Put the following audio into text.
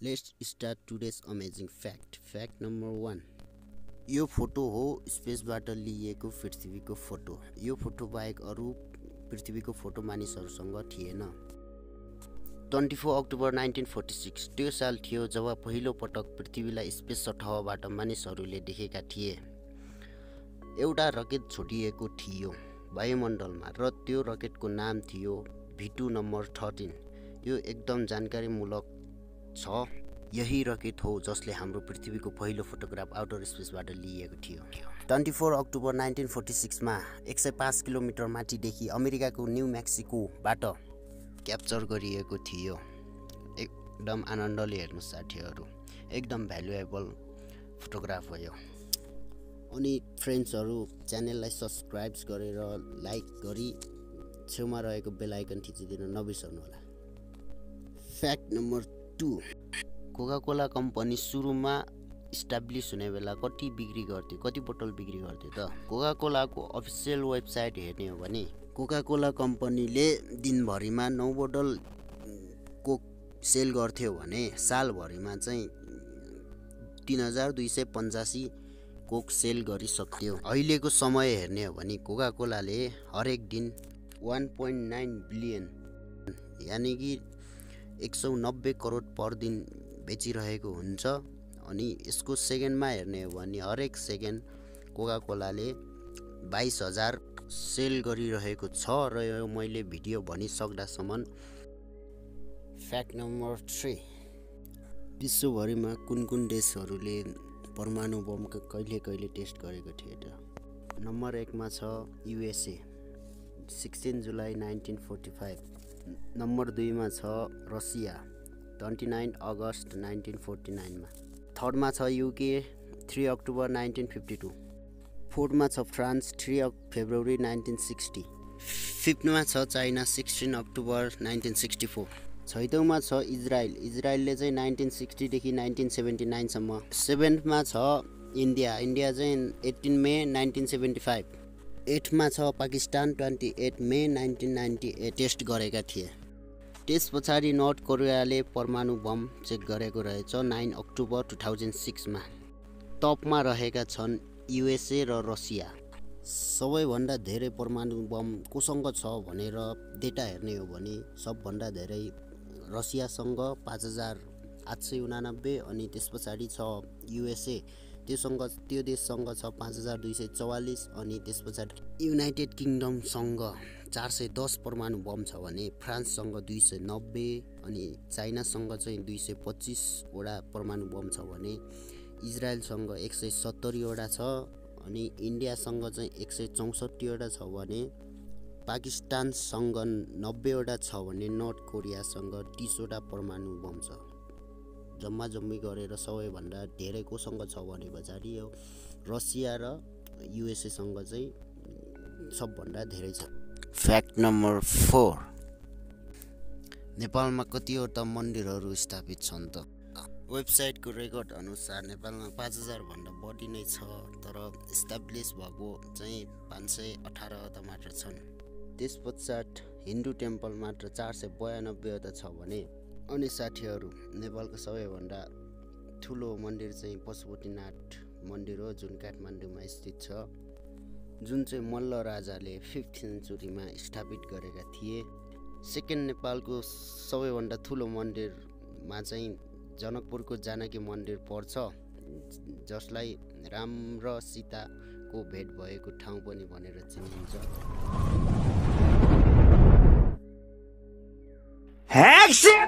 Let's start today's amazing fact. Fact number 1. यो photo हो स्पेसबाट लिएको पृथ्वीको फोटो। यो फोटो बाहेक अरु पृथ्वीको फोटो मानिसहरुसँग थिएन। 24 अक्टोबर 1946 त्यो साल थियो जब पहिलो पटक पृथ्वीलाई स्पेस सतहबाट मानिसहरुले देखेका थिए। एउटा रकेट छोडिएको थियो वायुमण्डलमा र त्यो रकेटको नाम थियो V2 नम्बर 13। यो एकदम जानकारीमूलक छ। यही रकेट हो जसले हाम्रो पृथ्वीको पहिलो फोटोग्राफ आउटर स्पेसबाट लिएको थियो। 24 अक्टोबर 1946 मा 105 किलोमिटर माथिदेखि अमेरिकाको न्यू मेक्सिकोबाट क्याप्चर गरिएको थियो। एकदम आनन्दले हेर्नु साथीहरु, एकदम भ्यालुएबल फोटोग्राफ हो यो। अनि फ्रेन्ड्सहरु, च्यानललाई सब्स्क्राइब गरेर लाइक गरी छेउमा रहेको बेल आइकन थिचिदिन नबिर्सनु होला। Fact number 2। Coca Cola company सुरुमा इस्टाब्लिश हुने बेला कति बिक्री गर्थे, कति बोतल बिक्री गर्थे त? कोका कोलाको अफिसियल वेबसाइट हेर्ने हो भने कोका कोला कम्पनीले दिनभरिमा 9 बोतल कोक सेल गर्थ्यो भने सालभरिमा चाहिँ 3285 कोक सेल गरिसक्थ्यो। अहिलेको समय हेर्ने हो भने कोका कोलाले हरेक दिन 1.9 बिलियन यानी कि 190 करोड पर दिन बेचिरहेको हुन्छ। अनि यसको सेकेन्डमा हेर्ने हो भने हरेक सेकेन्ड कोका कोलाले 22,000 सेल गरिरहेको छ र यो मैले भिडियो भनिसक्दासम्म। Fact number 3। विश्वभरिमा कुन कुन देशहरूले परमाणु बम कहिले कहिले टेस्ट गरेको थिए त? नम्बर 1 मा छ USA 16 जुलाई 1945। नम्बर 2 मा छ रसिया 29 अगस्त 1949 मा। थर्ड मा छ UK 3 अक्टोबर 1952। फोर्थ मा छ फ्रान्स 3 फेब्रुअरी 1960। फिफ्थ मा छ चाइना 16 अक्टोबर 1964। छैटौं मा छ इजरायलले चाहिँ 1960 देखि 1979 सम्म। सेभेन्थ मा छ इन्डिया चाहिँ 18 मे 1975। 8 मा छ पाकिस्तान 28 मे 1998 टेस्ट गरेका थिए। त्यस पछाडि नर्थ कोरियाले परमाणु बम चेक गरेको रहेछ 9 अक्टोबर 2006 मा। टपमा रहेका छन् USA र रसिया। सबैभन्दा धेरै परमाणु बम कोसँग छ भनेर डेटा हेर्ने हो भने सबभन्दा धेरै रसियासँग 5889 अनि त्यस पछाडि छ USA त्यो देशसँग छ 5244 अनि त्यस पछाडि युनाइटेड किङडमसँग 410 परमाणु बम छ भने फ्रान्ससँग 290 अनि चाइनासँग चाहिँ 225 वटा परमाणु बम छ भने इजरायलसँग 170 वटा छ अनि इन्डियासँग चाहिँ 164 वटा छ भने पाकिस्तानसँग 90 वटा छ भने नर्थ कोरियासँग 30 वटा परमाणु बम छ। जम्मी गरेर सबैभन्दा धेरै कोसँग छ भने पछाडि यो रसिया र USA सँग चाहिँ सबभन्दा धेरै छ। Fact number 4। नेपालमा कतिवटा मन्दिरहरू स्थापित छन् त? वेबसाइटको रेकर्ड अनुसार नेपालमा 5000 भन्दा बढी नै छ, तर इस्टाब्लिश भएको चाहिँ 518 वटा मात्र छन्। त्यसपश्चात हिन्दू टेम्पल मात्र 492 वटा छ भने अनि साथीहरु, नेपालको सबैभन्दा ठुलो मन्दिर चाहिँ पशुपतिनाथ मन्दिर हो जुन काठमाडौँमा स्थित छ, जुन चाहिँ मल्ल राजाले 5th सेन्चुरीमा स्थापित गरेका थिए। सेकेन्ड नेपालको सबैभन्दा ठुलो मन्दिरमा चाहिँ जनकपुरको जानकी मन्दिर पर्छ, जसलाई राम र सीताको भेट भएको ठाउँ पनि भनेर चिनिन्छ। Action!